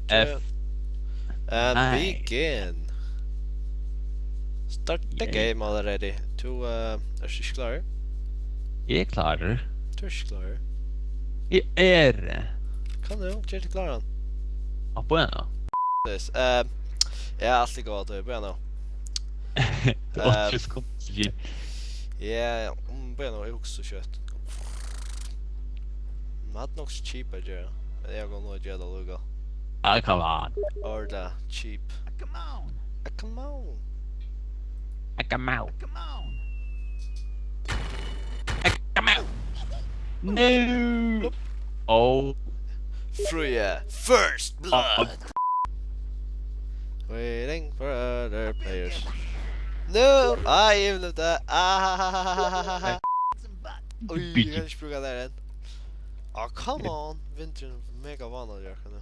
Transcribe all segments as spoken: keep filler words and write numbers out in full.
F. And nei. Begin. Start the game already. Tú, eh, ert ikki klárur? Eg eri klárur. Tú ert ikki klárur. Eg eri. Kann tú, ger teg kláran. Á, bíða nú. Yes, eh, ja, alt er gott, bíða nú. Átta sekund. Ja, ja, mm, bíða nú, eg hugsi skjótt. Men hatta er nokk so cheap at gera. Men eg havi nú at gera tað allíkavæl. Ah, come on. Or the cheap. Ah, come on. Ah, come on. Ah, come on. Ah, come on. No. Oh. Free, uh, first blood. Waiting for other players. No, I even left that. Ah, ha, ha. Oj, bitch. Eg kann ikki brúka tað enn. Ah, come on. Vindurin er mega vánaligur akkurát nú.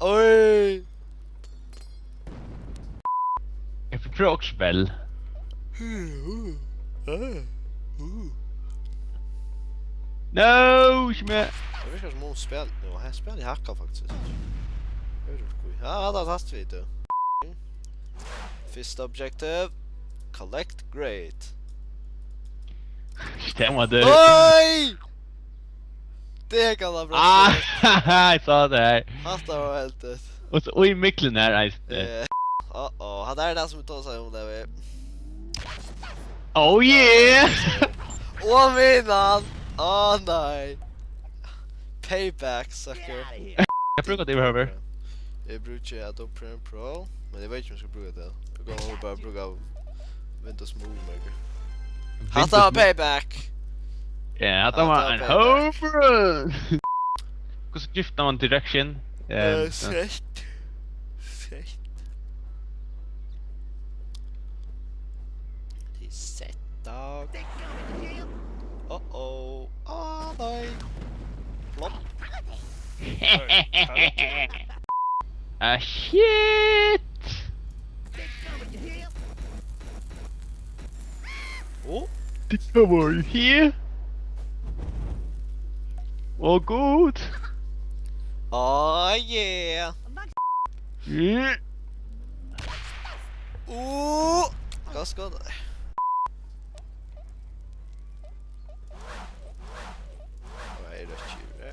Oj. Eg fekk prøva okkurt spæl. No, ikki meg. Tað virkar sum um spæl nú. Her spæl eg hakka faktiskt. Eg veit ikki hví. Ja, tað er fast við, tú. Fyrsta objective. Collect grade. Stemma, tú. Oj! Det kann man bra. Ah, eg sá tað her. Hatta var heldigt. Og so í mikluni her, eisini. Eh, uh-oh, hatta er tað sum eg tosaði um, David. Oh yeah! Og vinnan! Á nei. Payback, sucker. Eg brúki tað yvirhøvur. Eg brúki Adobe Premiere Pro, men eg veit ikki um eg skal brúka tað. Eg kann bara brúka Windows Movie Maker. Hatta var payback. Ja, hatta var ein payback. Home run. Hvussu skiftar man direction? Eh, eh, Z. Z. Tað er Z, dog. Uh-oh. Á nei. Plopp. Ah, shit! Oh. Discover here. Oh, good. Oh, yeah. Mm. Uh. Gott skot. Nei, rødt skjul, ja.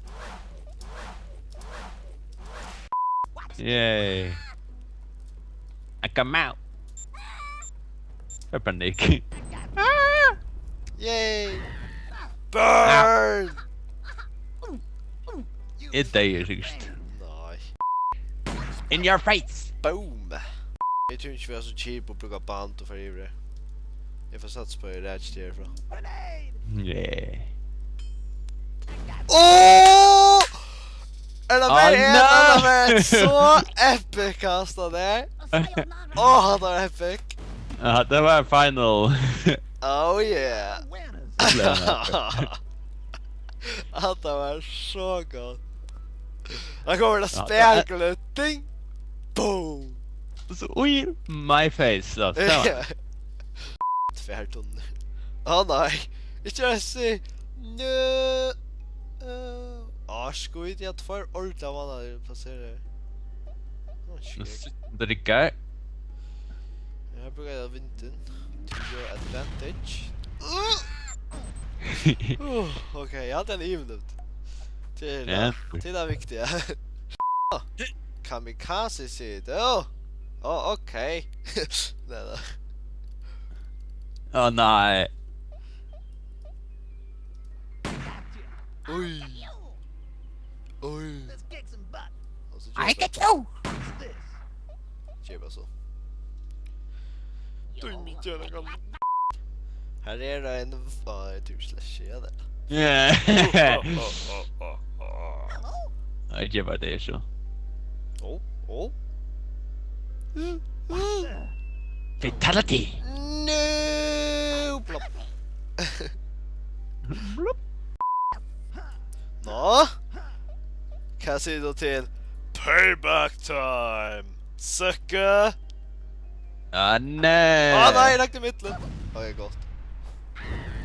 Yay. I come out. Hør på Nick. Yay. Burn! Eg deyði sikkurt. Nei. In your face! Boom! Eg tími ikki vera so cheap og brúka band og fara yvir her. Eg fari satsa á at eg rækist herfrá. Yeah. Åh! Er tað bara ein, nei! Er tað bara ein so epic kast av tær? Åh, hatta var epic. Ja, tað var final. Oh yeah. Hatta var so gott. Hann kemur við spekuliga. Ding! Boom! So í my face, so. Tvær tunnur. Á nei, ikki at siga. Nø. Á, skít, eg havi tveir ordiliga vánaligar plasseringar. Á, skít. Nú sit-, riggar. Eg brúki vindin. To your advantage. Uh, ok, eg haldi ein even út. Til, ja, til tað viktiga. Kamikaze seed. Ó, ó, ok. Nei, nei. Á, nei. Oj. Oj. Og so I get you! Keypa so. Dun, dun, dun. Her er tað ein, á, eg trúgvi slett ikki, ja, tað. Yeah. Ó, ó, ó, ó, ó. Nei, eg geri bara tað, so. Ó, ó. Fatality. No! Plopp. Plopp. Nå? Hvat sigur tú til payback time, sucker? Á, nei. Á, nei, eg lagdi í millum. Ok, gott.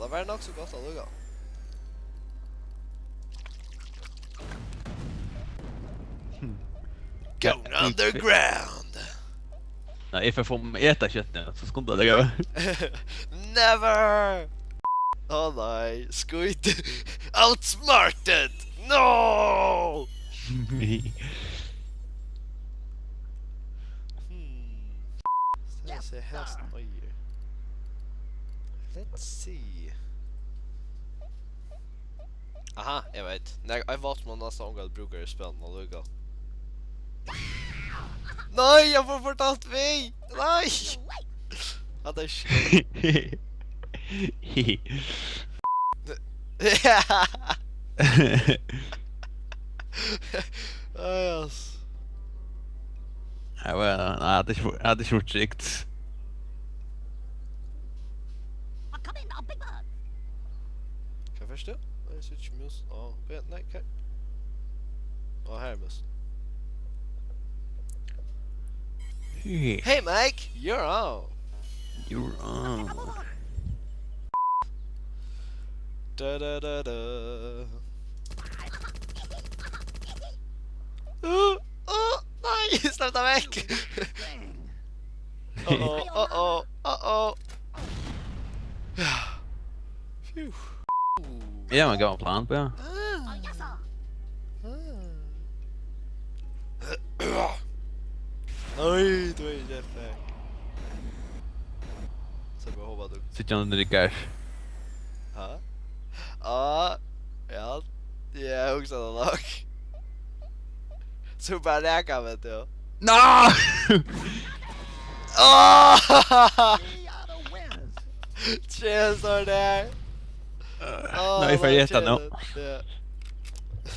Tað var nokk so gott allíkavæl. Going underground! Nei, eg fari at fáa meg at eta kjøt nú, so skunda teg. Never! Ó nei, skít. Outsmarted! No! Hmm. Skal eg siga hastan eigur. Let's see. Aha, eg veit. Nei, eg veit man næstan ongan brúkar í spælinum allíkavæl. Nei, eg fór fortalt við! Nei! Hatta er skit. Ai, ass. Ja, well, nei, hatta er ikki, hatta er ikki trygt. Hvat fyrst? Nei, eg síggi ikki mus. Á, ok, nei, ok. Á, her er mus. Hey, Mike, you're on. You're on. Da, da, da, da. Uh, uh, nei, slepp tað vekk. Uh-oh, uh-oh, uh-oh. Ja. Phew. Ja, man kan ha plan på, ja. Ah. Ah. Oj, du er jetpack. So bara hoppa du. Sitter han under i gær. Ha? Ah, ja. Ja, eg hugsaði tað nokk. So bara raka, veit tú. No! Ah! Tjena, so er det her. Nei, eg fari at eta nú. Ja.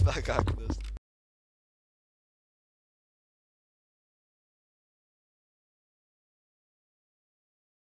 Fuck, Agnes.